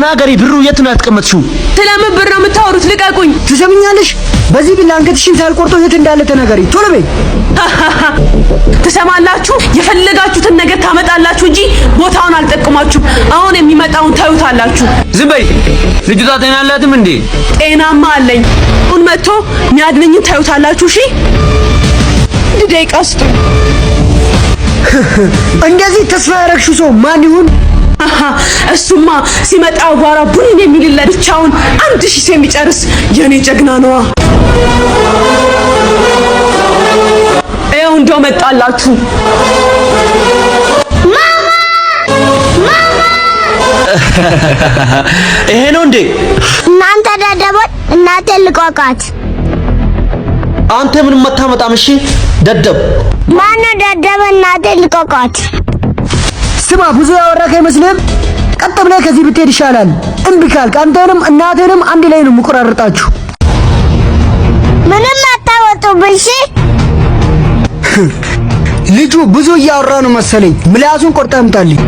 ተናገሪ፣ ብሩ የት ነው ያስቀመጥሽው? ስለምን ብር ነው የምታወሩት? ልቀቁኝ! ትሰምኛለሽ? በዚህ ቢላ አንገትሽን ሳልቆርጠው የት እንዳለ ተናገሪ። ቶሎ በይ። ትሰማላችሁ? የፈለጋችሁትን ነገር ታመጣላችሁ እንጂ ቦታውን አልጠቅማችሁም። አሁን የሚመጣውን ታዩታላችሁ። ዝም በይ። ልጅቷ ጤና አላትም እንዴ? ጤናማ አለኝ። አሁን መጥቶ የሚያድነኝን ታዩታላችሁ። እሺ፣ አንድ ደቂቃ ስጡኝ። እንደዚህ ተስፋ ያረግሽው ሰው ማን ይሁን? እሱማ ሲመጣ አቧራ ቡን የሚልለት ብቻውን 1000 ሰው የሚጨርስ የኔ ጀግና ነዋ። ይኸው እንደው መጣላችሁ። ይሄ ነው እንዴ? እናንተ ደደቦች፣ እናቴን ልቀቋት። አንተ ምንም አታመጣም። እሺ ደደብ። ማነው ደደብ? እናቴን ልቀቋት። ስማ፣ ብዙ ያወራክ አይመስልህም? ቀጥ ብለህ ከዚህ ብትሄድ ይሻላል። እምቢ ካልክ አንተንም እናትህንም አንድ ላይ ነው የምቆራርጣችሁ። ምንም አታወጡብኝ። እሺ ልጁ ብዙ እያወራ ነው መሰለኝ። ምላሱን ቆርጠህ አምጣልኝ።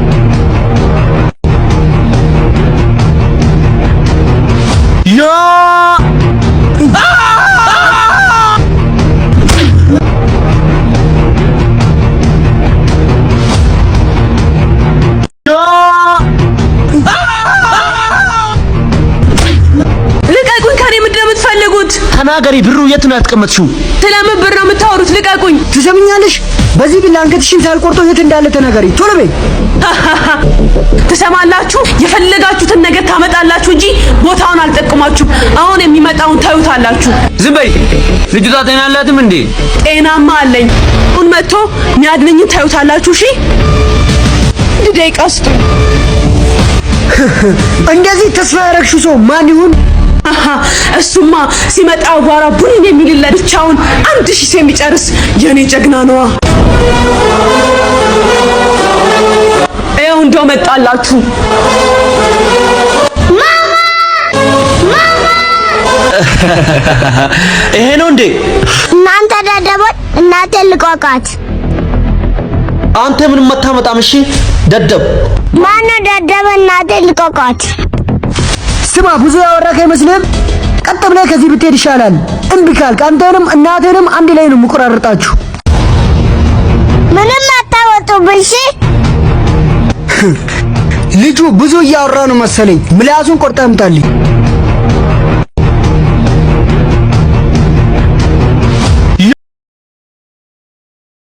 ያ ልቀቁኝ! ከኔ ምንድን ነው የምትፈልጉት? ተናገሪ፣ ብሩ የት ነው ያስቀመጥሽው? ስለምን ብር ነው የምታወሩት? ልቀቁኝ! ትሰምኛለሽ? በዚህ ቢላ አንገትሽን ሳልቆርጠው የት እንዳለ ተናገሪ። ቶሎ በይ። ትሰማላችሁ? የፈለጋችሁትን ነገር ታመጣላችሁ እንጂ ቦታውን አልጠቅማችሁም። አሁን የሚመጣውን ታዩታላችሁ። ዝም በይ። ልጅቷ ጤና አላትም እንዴ? ጤናማ አለኝ። አሁን መጥቶ የሚያድነኝን ታዩታላችሁ። እሺ፣ አንድ ደቂቃ ስጡኝ። እንደዚህ ተስፋ ያረግሽው ሰው ማን ይሁን? እሱማ ሲመጣ አቧራ ቡን የሚልለት ብቻውን 1000 ሰው የሚጨርስ የኔ ጀግና ነዋ። ይኸው እንደው መጣላችሁ። ይሄ ነው እንዴ? እናንተ ደደቦች፣ እናቴን ልቀቋት። አንተ ምንም አታመጣም። እሺ ደደብ። ማነው ደደብ? እናቴን ልቀቋት። ስማ፣ ብዙ ያወራክ አይመስልህም? ቀጥ ብለህ ከዚህ ብትሄድ ይሻላል። እምቢ ካልክ አንተንም እናትህንም አንድ ላይ ነው የምቆራርጣችሁ። ምንም አታወጡብኝ። እሺ ልጁ ብዙ እያወራ ነው መሰለኝ። ምላሱን ቆርጠህ አምጣልኝ።